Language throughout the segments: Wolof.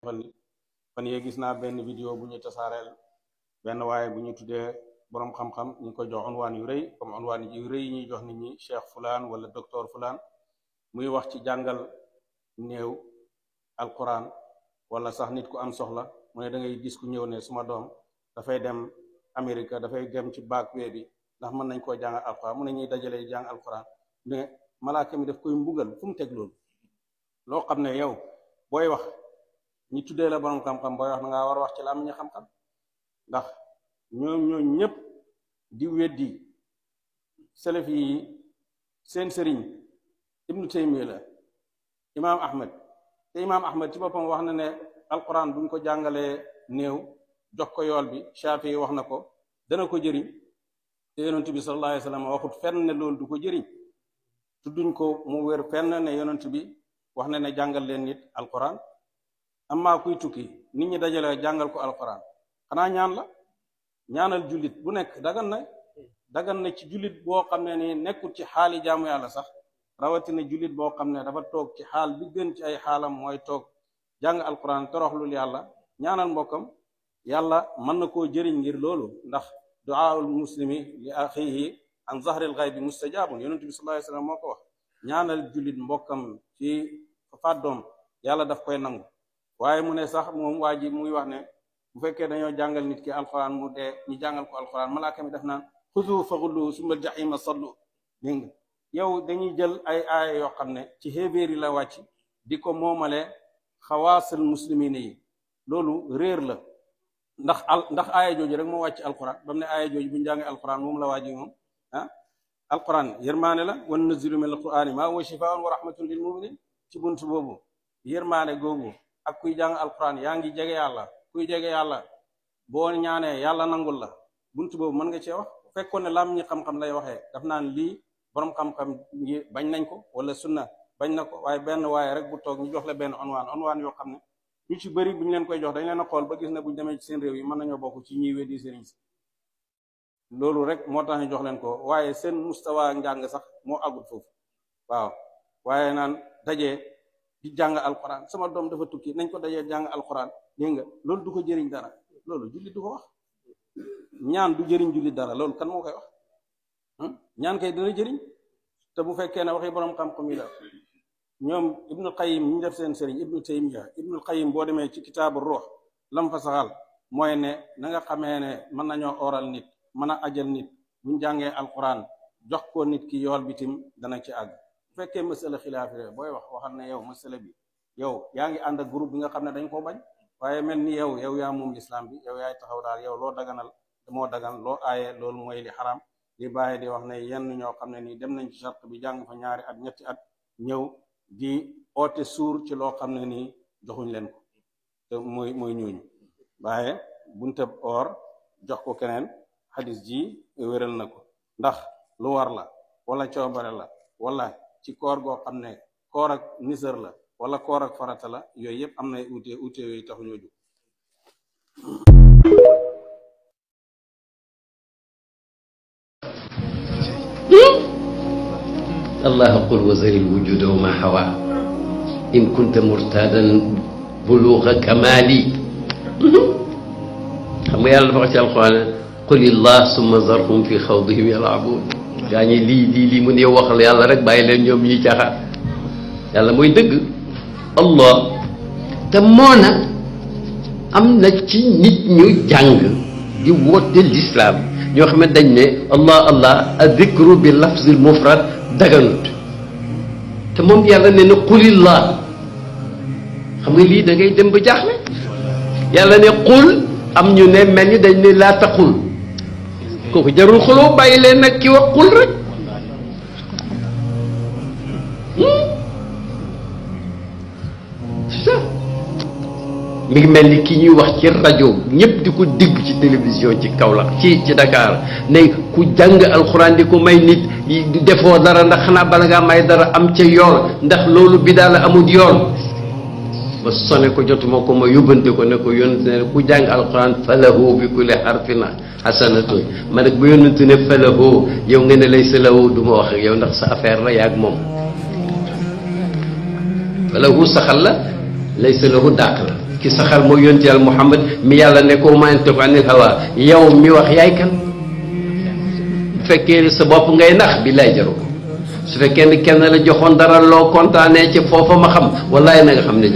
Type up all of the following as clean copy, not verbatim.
fan yee gis naa benn vidéo bu ñu tasaareel benn waaye bu ñu tuddee borom xam-xam ñu ko jox unwaan yu rëy comme unwaan yu rëy yi ñuy jox nit ñi cheikh fulaan wala docteur fulaan muy wax ci jàngal néew alquran wala sax nit ku am soxla mu ne da ngay gis ku ñëw ne suma doom dafay dem Amérique dafay dem ci backway bi ndax mën nañ koo jàngal alquran mu ne ñuy dajale jàng alquran ne malaaka mi daf koy mbugal fu mu teg loolu loo xam ne yow booy wax ñi tuddee la borom xam-xam booy wax na ngaa war a wax ci làmmiñu xam-xam ndax ñoo ñëpp di weddi salafi yi seen sëriñ ibnu taymiya la imaam ahmad te imaam ahmad ci boppam wax na ne alquran buñ ko jàngalee néew jox ko yool bi Shaafi wax na ko dana ko jëriñ te yonent bi sallallahu alayhi wa sallam waxut fenn ne loolu du ko jëriñ tudduñ ko mu wér fenn ne yonent bi wax na ne jàngal leen nit alquran amma kuy tukki nit ñi dajale jàngal ko alquran xanaa ñaan la ñaanal jullit bu nekk dagan na ci jullit boo xam ne ni nekkul ci xaali jaamu yàlla sax rawatina jullit boo xam ne dafa toog ci xaal bi gën ci ay xaalam mooy toog jàng alquran toroxlul yàlla ñaanal mbokkam yàlla mën na koo jëriñ ngir loolu ndax du'aul muslimi li axihi an zahril ghaybi mustajabun yonent bi sallallahu alayhi wasallam moo ko wax ñaanal jullit mbokkam ci fàddoom yàlla daf koy nangu waaye mu ne sax moom waa ji muy wax ne bu fekkee dañoo jàngal nit ki alquran mu dee ñu jàngal ko alquran malaaka mi def naan xudu faxullu summa jahima sallu dégg nga yow dañuy jël ay aaya yoo xam ne ci xéebéer yi la wàcc di ko moomale xawaasul muslimin yi loolu réer la ndax aaya jooju rek moo wàcc alquran ba mu ne aaya jooju bu ñu jàngee alquran moom la waaji moom alquran yërmaane la wan nazilu min alqurani ma huwa shifaa'un wa rahmatun lil muminin ci buntu boobu yërmaane googu ak kuy jàng alquran yaa ngi jege yàlla kuy jege yàlla boo ñaanee yàlla nangul la buntu boobu mën nga cee wax bu fekkoon ne lam ñi xam-xam lay waxee daf naan lii borom xam-xam yi bañ nañ ko wala sunna bañ na ko waaye benn waaye rek bu toog ñu jox la benn onwaan yoo xam ne ñu ci bëri bu ñu leen koy jox dañ leen a xool ba gis ne buñ demee ci seen réew yi mën nañoo bokk ci ñiy weddi sëriñ si loolu rek moo tax ñu jox leen ko waaye seen mustawa njàng sax moo àggul foofu waaw waaye naan dajee di jàng alquran sama doom dafa tukki nañ ko dajee jàng alquran dégg nga loolu du ko jëriñ dara loolu jullit du ko wax ñaan du jëriñ jullit dara loolu kan moo koy wax ñaan kay dina jëriñ te bu fekkee ne waxi borom xam-xam yi la ñoom ibnul qayyim ñu def seen sëriñ ibnu taymiya ibnul qayyim boo demee ci kitaabu ruux lam fa saxal mooy ne na nga xamee ne mën nañoo oral nit mën a ajal nit buñ jàngee alquran jox ko nit ki yool bitim dana ci àgg bu fekkee masala xilaafi booy waxal ne yow masala bi yow yaa ngi ànd ak groupe bi nga xam ne dañ koo bañ waaye mel ni yow yaa moom islam bi yow yaay taxaw daal yow loo daganal moo dagan loo aaye loolu mooy li xaram li bàyyi di wax ne yenn ñoo xam ne nii dem nañ ci charte bi jàng fa 2 at 3 at ñëw di oote suur ci loo xam ne nii joxuñ leen ko te mooy ñooñu waaye buntab or jox ko keneen xadis ji wéral na ko ndax lu war la wala coobare la wala ci koor goo xam ne koor ak nisër la wala koor ak farata la yooyu yëpp am na uute yooyu taxu ñoo jóg الله قل وزر الوجود وما حوى إن كنت مرتادا بلوغ كمالي xam nga yàlla dafa wax ci alquran qul illah summa zarhum fi xawdihim yal'abun gaa ñi lii mu ne waxal yàlla rek bàyyi leen ñoom ñuy caaxaan yàlla mooy dëgg allah te moo nag am na ci nit ñu jàng di woote l'islam ñoo xam ne dañ ne allah adikru bi lafzil mufrad daganut te moom yàlla ne na qulillah xam nga lii da ngay dem ba jaaxle yàlla ne qul am ñu ne mel ni dañ ne laa taqul kooku jarul xuloo bàyyi leen nag ki wax qul rek c'est ça mi ngi mel ni ki ñuy wax ci rajo ñëpp di ko dégg ci télévision ci Kaolack ci Dakar ne ku jàng alxuraan di ko may nit di defoo dara ndax xanaa bala ngaa may dara am ca yoon ndax loolu bi daal amul yoon ba sone ko jotuma ko ma yóbbante ko ne ko yónnante ne ku jàng alxuraan falahu bi kulli harfin hasanatun ma nag bu yónnante ne falahu yow nga ne lay salahu du ma wax ak yow ndax sa affaire la yaag moom falahu saxal la lay salahu dàq la ki saxal mooy yonent yàlla Muhammad mi yàlla ne ko ma yantiqu anil hawa yow mi wax yaay kan bu fekkee sa bopp ngay nax bi lay jaru ko su fekkee ne kenn la joxoon dara loo kontaanee ci foofa ma xam wallaay na nga xam ne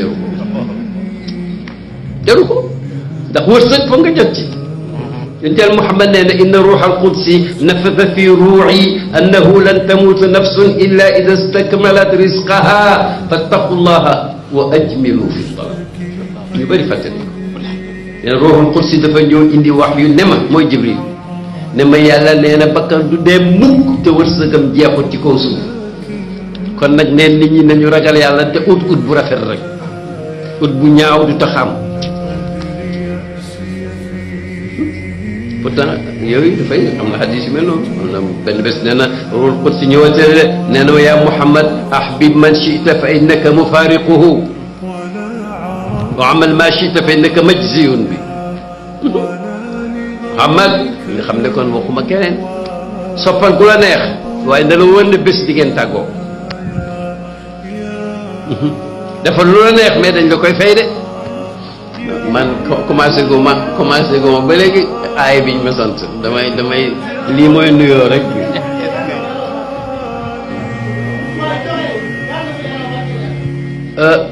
jaru ko ndax wërsëg fa nga jot ci yonent yàlla Muhammad nee na inna ruuxa alqudsi nafada fi ruuxi annahu lan tamuuta nafsun illa ida stakmalat risqaha fattaqullaha wa ajmilu fi talab ñu bëri fàttali ko nee na ruuxul qudsi dafa ñëw indi wax yu ne ma mooy Jibril ne ma yàlla nee na bakkan du dee mukk te wërsëgam jeexut ci kaw suuf kon nag neen nit ñi nañu ragal yàlla te ut bu rafet rek ut bu ñaaw du taxam pourtant yooyu dafay am na xadis yu mel noonu am na benn bés nee na ruuxul qudsi ñëwante de nee na yaa Muhammad ahbib man chita fa innaka mufariquhu wa amal ma chita fa innaka majziyun bi Muhammad nga xam ne kon waxuma keneen soppal ku la neex waaye na la wër ne bés di ngeen tàggoo dafa lu la neex mais dañ la koy fay de man commencé gu ma ba léegi aay biñ ma sant damay lii mooy nuyoo rek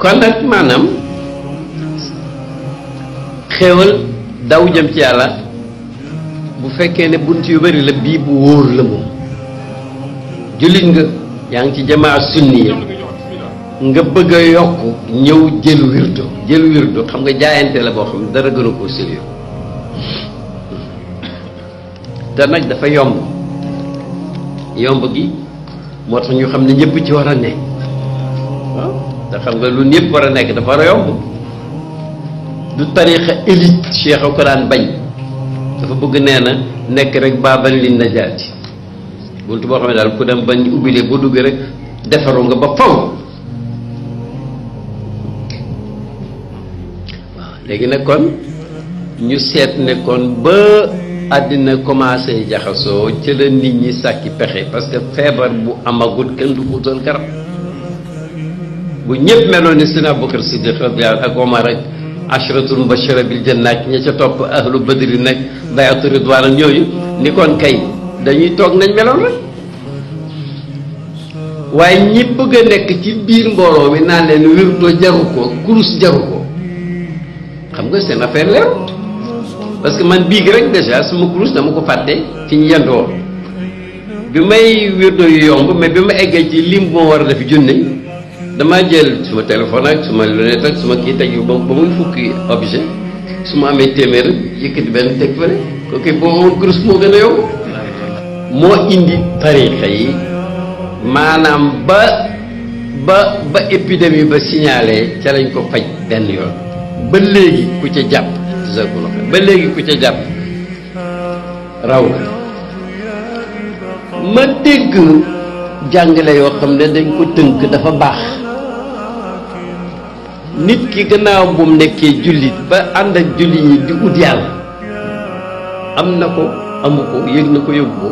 kon nag maanaam xéewal daw jëm ci yàlla bu fekkee ne bunt yu bari la bii bu wóor la moom jullit nga yaa ngi ci jamaa sunniya nga bëgg a yokk ñëw jël wirdo xam nga jaayante la boo xam ne dara gën a koo sérieux te nag dafa yomb gi moo tax ñu xam ne ñëpp ci war a ne waaw te xam nga lu ñëpp war a nekk dafa war a yomb du tariqa élite cheikh a ko daan bañ dafa bëgg nee na nekk rek baaban li najaati buntu boo xam ne daal ku dem bañ ubbilee boo duggee rek defaru nga ba faw waaw léegi nag kon ñu seet ne kon ba àddina commencé jaxasoo ci la nit ñi sàkki pexe parce que feebar bu amagut kenn du utal garab bu ñëpp meloon ni Seydina Abubakar Siddiq radiyallahu ak Omar ak ashratul mubashara bil janna ak ña ca topp ahlu badri nag bayatu ridwaan ak ñooñu ni kon kay dañuy toog nañ meloon rek waaye ñi bëgg a nekk ci biir mbooloo mi naan leen wirdo jaru ko kurus jaru ko xam nga seen affaire leerut parce que man bii gi rek déjà suma kurus dama ko fàtte fi ñu yendoo bi may wirdo yu yomb mais bi ma eggee ci lim moo war a def junne damaa jël suma téléphone ak suma lunette ak suma kii teg yu ba muy fukki objet su ma amee téeméer yëkkati benn teg fële kooku boo amoon kurus moo gën a yomb moo indi tarixa yi maanaam ba épidémie ba signalé ca lañ ko faj benn yoon ba léegi ku ca jàpp ba léegi ku ca jàpp raw na ma dégg jàngale yoo xam ne dañ ko tënk dafa baax nit ki gannaaw bu mu nekkee jullit ba ànd ak jullit ñi di ut yàlla am na ko amu ko yëg na ko yóbbu ko